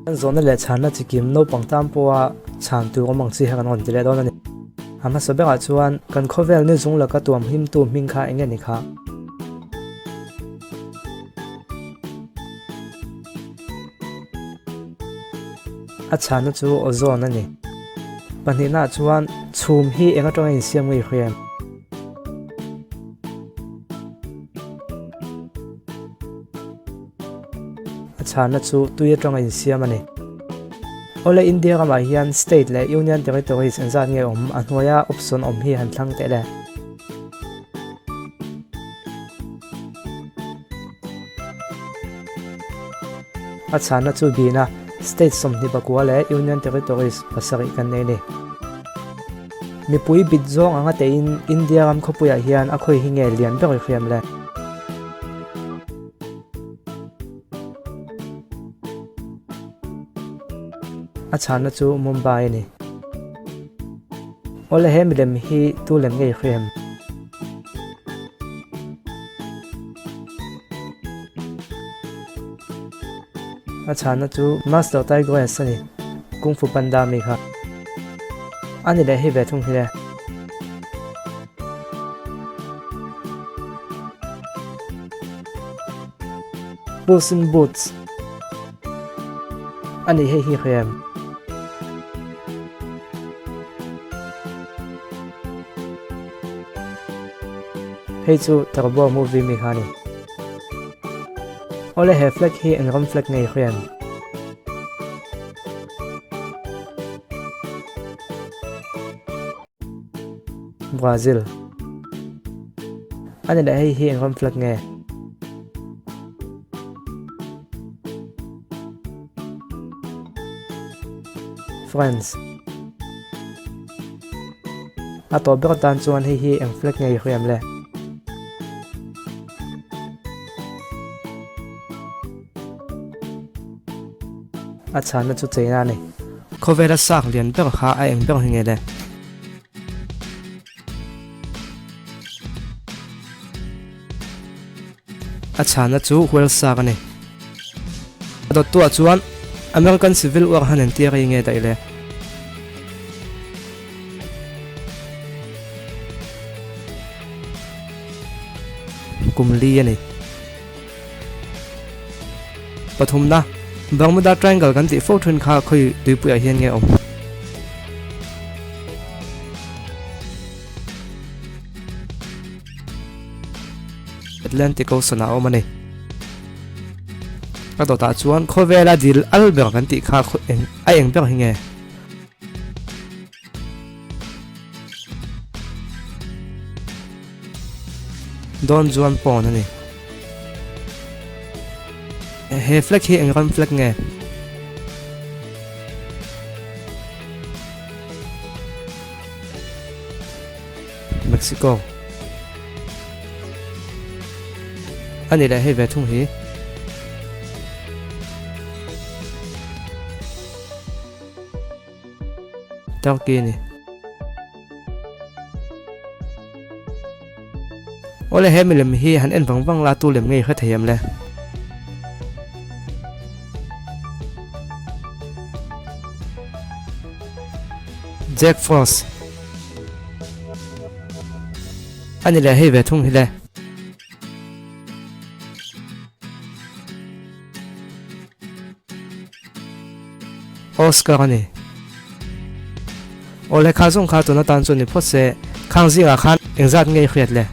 Kan zawhna leh chhanna chikim naupang tan pawha chhan tur awm ang chi kha kan rawn ti leh dawn a ni. A hmasa berah chuan kan khawvel ni zung laka tuam hlimtu hming kha eng nge ni kha? A chhanna chu ozone a ni. Pahnihnaah chuan chhum hi eng atanga insiam ngei hriam? A chhanna chu tui atanga insiam a ni. Awle India ramah hian state leh union territories engzat nge awm? A hnuaia option awm hi han thlang teh le. A chhanna chu bina state 24 leh Union Territories pasarih kan nei a ni. Mipui bit zawng anga tein India ram khawpuiah hian a khawi hi nge lian ber i hriam le? A chhanna chu Mumbai a ni. Awle he milem hi tu lem nge i hriam? A chhanna chu Master Tigress a ni, Kung Fu Panda mi kha. A ni leh hei ve thung hi le. Puss in Boots a ni hei hi hrem. Hei chu Turbo movie mi kha a ni. Awle he flag hi eng ram flag nge i hriam? Brazil. A ni leh hei hi eng ram flag nge? France. A tawp ber tan chuan hei hi eng flag nge i hriam le? A chhanna chu China a ni. Khawvela sak lian ber kha a eng ber hi nge le? A chhanna chu Whale sak a ni. A dawttuah chuan American Civil War han entir hi nge daih le? Kum li a ni. Pathumna, Bermuda Triangle kan tih fo thin kha khawi tuipuiah hian nge awm? Atlantic Ocean ah a awm a ni. A dawtah chuan khawvela dil al ber kan tih kha a eng ber hi nge? Dawn chuan pawn a ni. He flag hi eng ram flag nge? Mexico. A ni leh hei ve thung hi. Turkey a ni. Awle he milem hi han en vang vang la tu lem ngei hre thei em le. Jack Frost. A ni leh hei ve thung hi le. Oscar a ni. Awle kha zawng kha tuna tan chuan ni phawt se, khang zingah khan engzat nge i hriat le?